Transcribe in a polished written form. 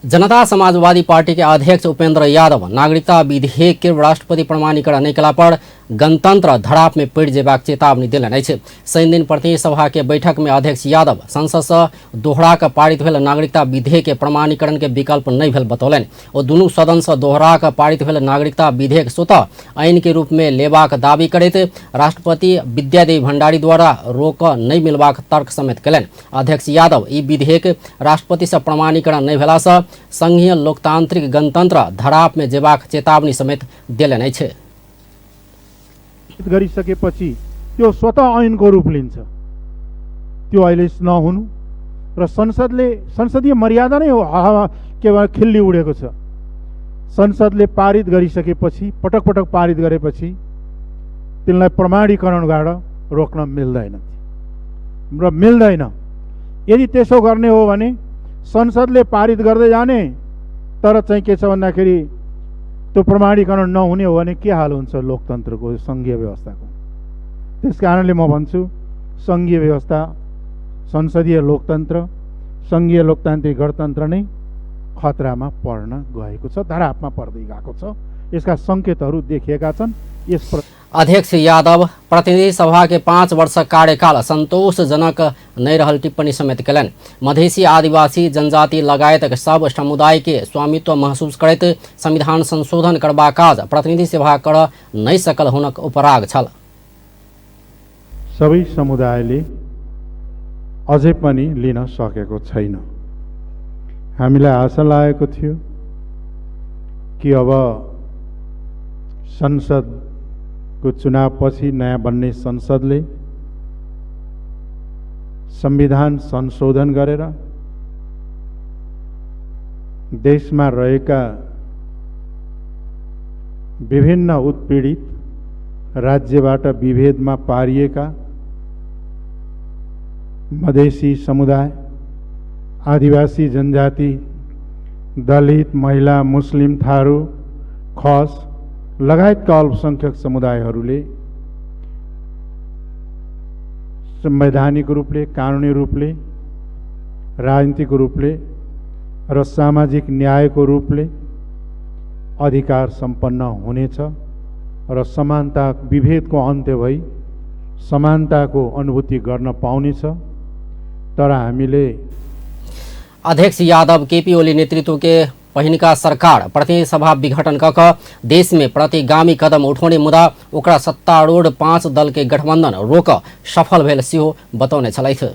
जनता समाजवादी पार्टी के अध्यक्ष उपेंद्र यादव नागरिकता विधेयक के राष्ट्रपति प्रमाणीकरण नहि कयला पर गणतंत्र धराप में पड़ि जेबाक चेतावनी देलनि अछि। शनिदिन प्रतिनिधि सभा के बैठक में अध्यक्ष यादव संसद से दोहरा कऽ पारित भेल नागरिकता विधेयक के प्रमाणीकरण के विकल्प नहि भेल बतौलनि। ओ दुनू सदन से दोहरा कऽ पारित भेल नागरिकता विधेयक स्वतः ऐन के रूप में लेबाक दावी करैत राष्ट्रपति विद्यादेवी भंडारी द्वारा रोकऽ नहि मिलबाक तर्क समेत कयलनि। अध्यक्ष यादव ई विधेयक राष्ट्रपति से प्रमाणीकरण नहि भेला से संघीय लोकतांत्रिक गणतंत्र धराप में जेबाक चेतावनी समेत देलनि अछि। गरिसकेपछि त्यो स्वतः ऐनको रूप लिन्छ, त्यो अहिले नहुनु र संसदले संसदीय मर्यादा नै हो के खिल्ली उडेको छ। संसदले पारित गरिसकेपछि, पटक पटक पारित गरेपछि तिनलाई प्रमाणीकरणबाट रोक्न मिल्दैन र मिल्दैन। यदि त्यसो गर्ने हो भने संसदले पारित गर्दै जाने, तर चाहिँ के छ भन्दाखेरि त्यो प्रमाणीकरण नहुने हो भने के हाल हुन्छ लोकतन्त्रको, सङ्घीय व्यवस्थाको। त्यस कारणले म भन्छु सङ्घीय व्यवस्था, संसदीय लोकतन्त्र, सङ्घीय लोकतान्त्रिक गणतन्त्र नै खतरामा पर्न गएको छ, धरापमा पर्दै गएको छ। यसका सङ्केतहरू देखिएका छन्। यस अध्यक्ष यादव प्रतिनिधि सभा के 5 वर्ष कार्यकाल संतोषजनक नहीं रहल टिप्पणी समेत कयलनि। मधेसी, आदिवासी, जनजाति लगायत सब समुदाय के स्वामित्व महसूस करैत संविधान संशोधन करबाक काज प्रतिनिधि सभा कर नहि सकल हुनक उपराग छल। सबै समुदायले अझै पनि लिन सकेको छैन। हामीलाई आशा लागेको थियो कि अब संसदको चुनावपछि नयाँ बन्ने संसदले संविधान संशोधन गरेर देशमा रहेका विभिन्न उत्पीडित राज्यबाट विभेदमा पारिएका मधेसी समुदाय, आदिवासी जनजाति, दलित, महिला, मुस्लिम, थारू, खस लगायतका अल्पसंख्यक समुदायहरूले संवैधानिक रूपले, कानुनी रूपले, राजनीतिक रूपले र सामाजिक न्यायको रूपले अधिकार सम्पन्न हुनेछ र समानता, विभेदको अन्त्य भई समानताको अनुभूति गर्न पाउनेछ। तर हामीले अध्यक्ष यादव केपी ओली नेतृत्व के पहिनका सरकार प्रतिनिधि सभा विघटन क देश में प्रतिगामी कदम उठौने मुदा ओकरा सत्तारूढ़ 5 दल के गठबंधन रोक सफल भेल सेहो बतौने छलथि।